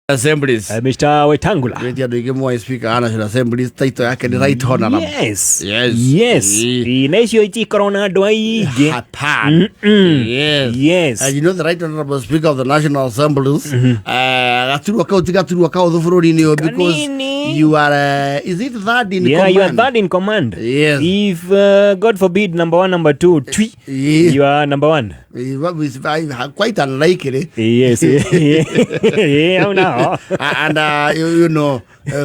Assemblies. Mr. Wetangula. Gwĩtia andũ aingĩ moĩ Speaker wa National Assemblies title yake nĩ Right Honorable. Yes. Yes. Yes. Ĩĩ. Na icio itikorwo na andũ aingĩ. Hapana. Yes. Yes. And you know the Right Honorable Speaker of the National Assemblies, gaturwa kau ti gaturwa kaũthũ bũrũri-inĩ ũyũ because Kanini. you are, is it third in Yeah, you are command? third in command. Yes. If God forbid number one, number two, twi, Yeah. you are number one. It's quite unlikely. Yes. Yeah, now. And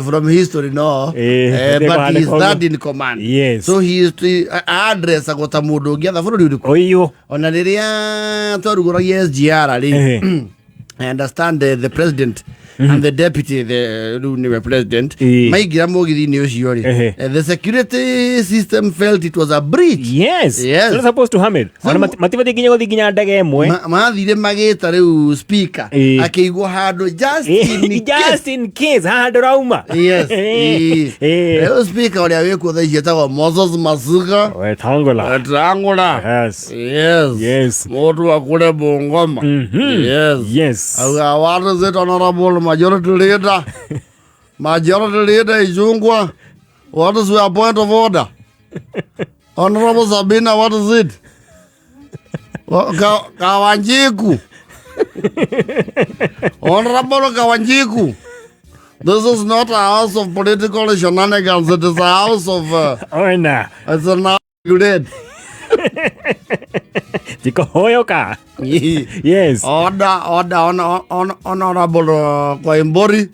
from history no, but he is third in command. Yes. So he is to address agota mundu ũngĩ atha bũrũri ũrĩkũ. Oyo. Ona rĩrĩa twarugũragia SGR rĩ, I understand the president and the deputy, the rĩu nĩwe president, maingĩra mũgithi-inĩ ũcio rĩ, the security system felt it was a breach. Yes. Yes. They're not supposed to have it. Ona matibatiĩ nginya gũthiĩ nginya ndege ĩmwe. Mathire magĩta rĩu speaker akĩigwo handũ just in case. Just in case haha ndũrauma. Yes. Rĩu speaker ũrĩa wĩkuo thaa ici etagwo Moses Masika Wetangula. Wetangula. Yes. Yes. Yes. Mũtu wa kule Bungoma. Yes. Yes. Auga, what is it, Honorable Majority Leader? Majority Leader Ichung'wah, what is your point of order? Honorable Sabina, what is it? Kawanjiku. Honorable Kawanjiku. This is not a house of political shenanigans. It is a house of Ona. It's an grade. Tikohoyoka. Yes. Order, order, Honorable Koimburi.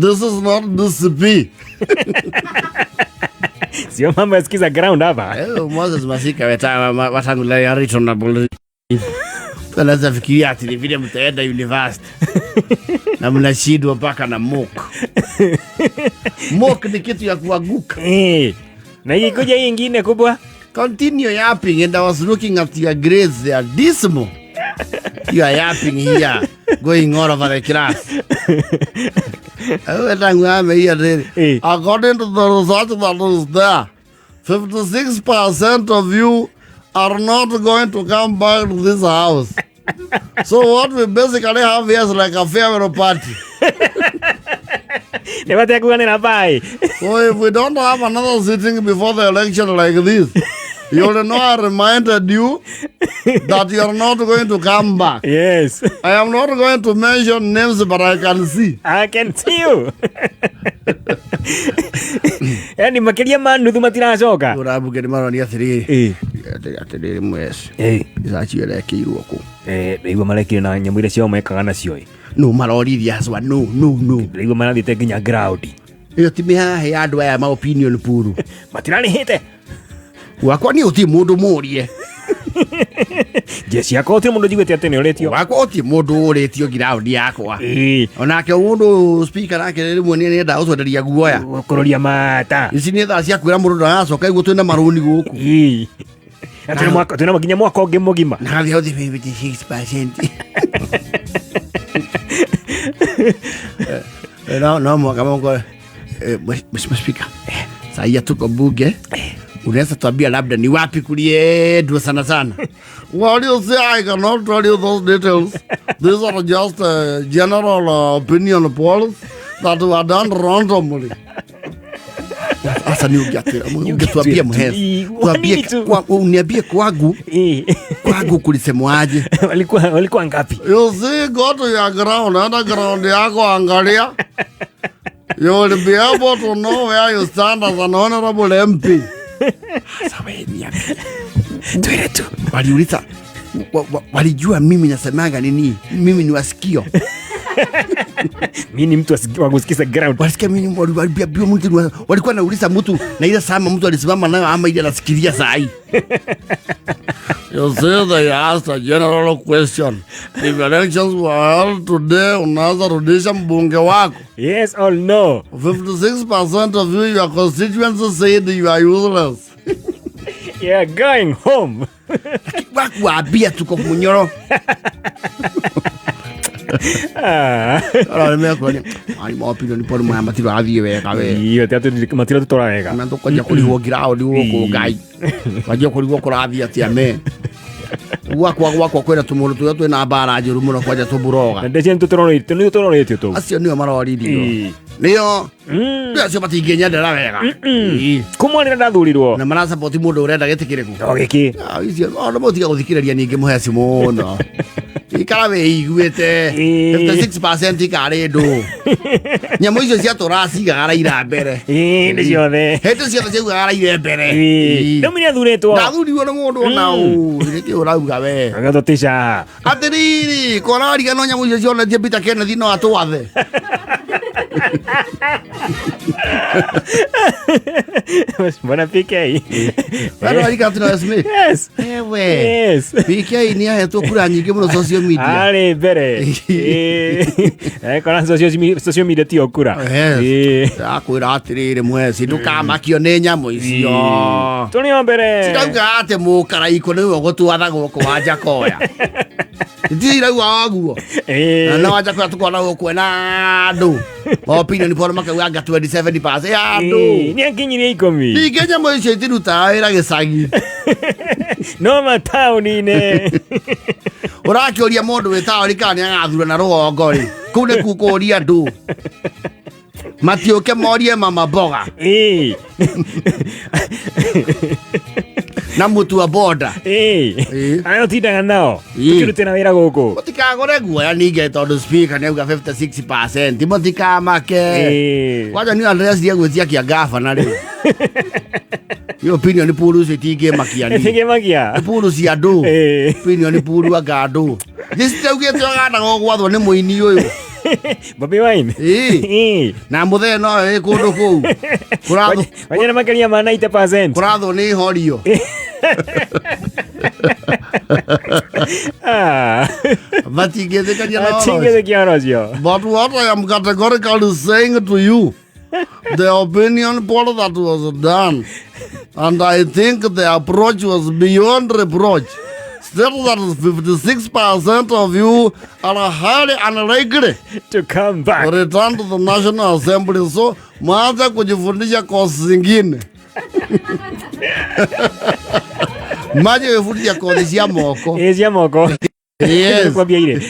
This is not DCP. Sio mambo ya sikiza ground hapa. Moses Masika Wetangula ya right honorable. Anaweza fikiria ati ni vile mtaenda university na mnashindwa mpaka na mock. Mock ni kitu ya kuanguka. Na hii kuja hii ingine kubwa. Continue yapping, and I was looking at your grades, they are dismal. You are yapping here, going all over the class. According to the result that is there, 56% of you are not going to come back to this house. So what we basically have here is like a farewell party. So if we don't have another sitting before the election like this, you will know I reminded you that you are not going to come back. Yes. I am not going to mention names, but I can see. I can see you. Yani makiria ma nuthu matiracoka. Urabuge ni maronia atĩrĩrĩ. Atĩrĩrĩ mweci. Icaci ĩrekĩirwo kũ? Ndaigua marekire na nyamũ iria ciao mekaga nacio. No maroririe acwa, no, no, no. Ndaigua marathiĩte nginya ground. Ĩyo ti mĩhahe ya andũ aya ma opinion poll. Matirarĩhĩte. Wakwa niĩ gũtirĩ mũndũ mũrie. Jeshi yakwa gũtirĩ mũndũ njiguĩte atĩ nĩũrĩtio. Wakwa gũtirĩ mũndũ ũrĩtio ground yakwa. Onake mũndũ speaker nake rĩmwe nĩ endaga gũtwenderia guoya. Gũkũrũria mata. Ici nĩ thaa cia kwĩra mũndũ ndagacoka iguo twĩna marũni gũkũ. Na twĩna mwaka, twĩna nginya mwaka ũngĩ mũgima. Na gathiĩ hau 56%. No, no, mwaka mwaka, Mheshimiwa Speaker, saa hii tuko bunge. Unaweza tuambia labda ni wapi kuliendwa sana sana? Well, you see, I cannot tell you those details. These are just general opinion polls that were done randomly. Sasa ni ungetuambia mhezi. Tuambie kwa, uniambie kwangu. Kwangu kulisemwaje? Walikuwa ngapi? You see, go to your ground, enda ground yako angalia. You will be able to know where you stand as an honorable MP. Sasa wewe niambie. Twende tu. Waliuliza, walijua mimi nasemaga nini? Mimi ni wasikio. Mimi ni mtu wa kusikiza ground. Walisikia mimi ni waliambia mtu ni wa-, walikuwa nauliza mtu na ile sama mtu alisimama nayo ama ile anasikilia saa hii. You see, they asked a general question. If elections were held today, unaweza rudisha mbunge wako? Yes or no? 56% of you, your constituents said you are useless. You are going home. Wakuambia tuko munyoro. Ora, nĩ mekuonia. Ai, ma opinion poll maya matirathiĩ wega we. Iyo, ti atĩ matiratũtwara wega. Na tũkwanjia kũrigwo ground gũkũ, Ngai. Kwanjia kũrigwo kũrathiĩ atĩa me. Gwakwa gwakwa kwĩna tũmũndũ tũrĩa twĩna mbara njũru mũno kwanja Na tũburoga. ndeci nĩ tũrorĩtio tũu. Acio nĩo maroririo. Ĩĩ. Nĩo nĩo acio matingĩnyendera wega. Ĩĩ. Kuma rĩrĩa ndathurirwo. Na marasapoti mũndũ ũrenda gĩtĩ kĩrĩkũ? O gĩkĩ. Ah, icio ona mũtiga gũthikĩrĩria ningĩ mũheci mũno. Ikara wĩiguĩte. Ĩĩ. 56% ikarĩ ndũ. Nyamũ icio ciatũraga cigaga Raila mbere. Ĩĩ, nĩ ciothe. Hĩndĩ ciothe ciaugaga Raila mbere. Ĩĩ. Ĩĩ. Rĩu nĩ athuurĩtwo. Ndathurirwo nĩ mũndũ ona ũ. Nĩkĩ ũrauga we? Agatũtisha. Atĩrĩrĩ, korariga no nyamũ icio cionetie Peter Kenneth no atwathe. Mbona PK? Ararika tuna Smith. Yes. Ewe. Yes. PK nĩ ahetwo kura nyingĩ mũno social media. Arĩ mbere. Ĩĩ. Kora social media tiyo kura. Yes. Ĩĩ. Akwĩra atĩrĩrĩ mweci ndũkamakio nĩ nyamũ icio. Tũrĩ o mbere. Cirauga atĩ mũkaraikũ nĩwe ũgũtwatha gũkũ wa Njakoya. Ndirauga ũguo. Ĩĩ. Na wa Njakoya tũkona gũkũ ena andũ. Opinion poll makauga anga 27% ya Ĩĩ, andũ. nĩ akinyirie 10. Ningĩ nyamũ icio itirutaga wĩra gĩcagi. No mataũni-inĩ. Ũrakĩũria mũndũ wĩ taũni kana nĩ agathurana rũgongo rĩ, kũu nĩ kũũria andũ matiũke morie mama mboga Ĩĩ. na mũtu wa boda. Ĩĩ. Ĩĩ. Arĩa ũtindaga nao. Ĩĩ. Tũkĩrutĩra wĩra gũkũ. Mũtikagũre guoya ningĩ tondũ speaker nĩ auga 56% mũtikamake. Ĩĩ. Kwanja nĩ andreciria gwĩtia kĩa gavana rĩu. Nĩ opinion poll icio itingĩmakia niĩ. Ĩtingĩmakia. Nĩ poll cia andũ. Ĩĩ. Opinion poll anga andũ. Nĩcitaugĩte ũganda gwathwo nĩ mũini ũyũ. Bobi Wine. Ĩĩ. Ĩĩ. Na mũthee no wĩ kũndũ kũu. Kũrathwo Wanyana makĩria ma 90%. kũrathwo nĩ horio. Ah. Matingĩtĩkania na ũhoro ũcio. Atingĩthĩkia ũhoro ũcio. But what I am categorically saying to you, the opinion poll that was done, and I think the approach was beyond reproach, states that 56% of you are highly unlikely To come back. to return to the National Assembly. So mwanze kujifundisha kozi zingine. Maje wefundisha kozi cia moko. Ĩĩ, cia moko. Yes. Kwambia ire.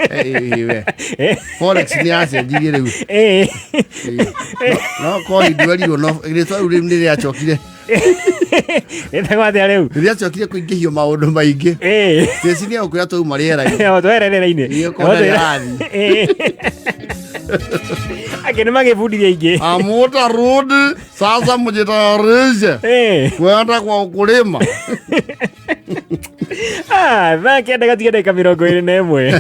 Eh, Eh. Forex nĩ yacenjirie rĩu. Ĩĩ. No kori ndwerirwo no rĩtwa rĩu nĩ rĩacokire. Rĩtagwo atĩa rĩu? Nĩ rĩacokire kũingĩhio maũndũ maingĩ. Ĩĩ. Jeci nĩ egũkwĩra twauma rĩera-inĩ. O, twere rĩera-inĩ. Ĩĩ, ũkona rĩrathiĩ. Ĩĩ. Ake nĩ magĩbundithia ingĩ. Hamutarudi sasa, mjitayarishe Ĩĩ. kwenda kwa ukulima. Ah, thaa 9 gatiga ndagĩka 21.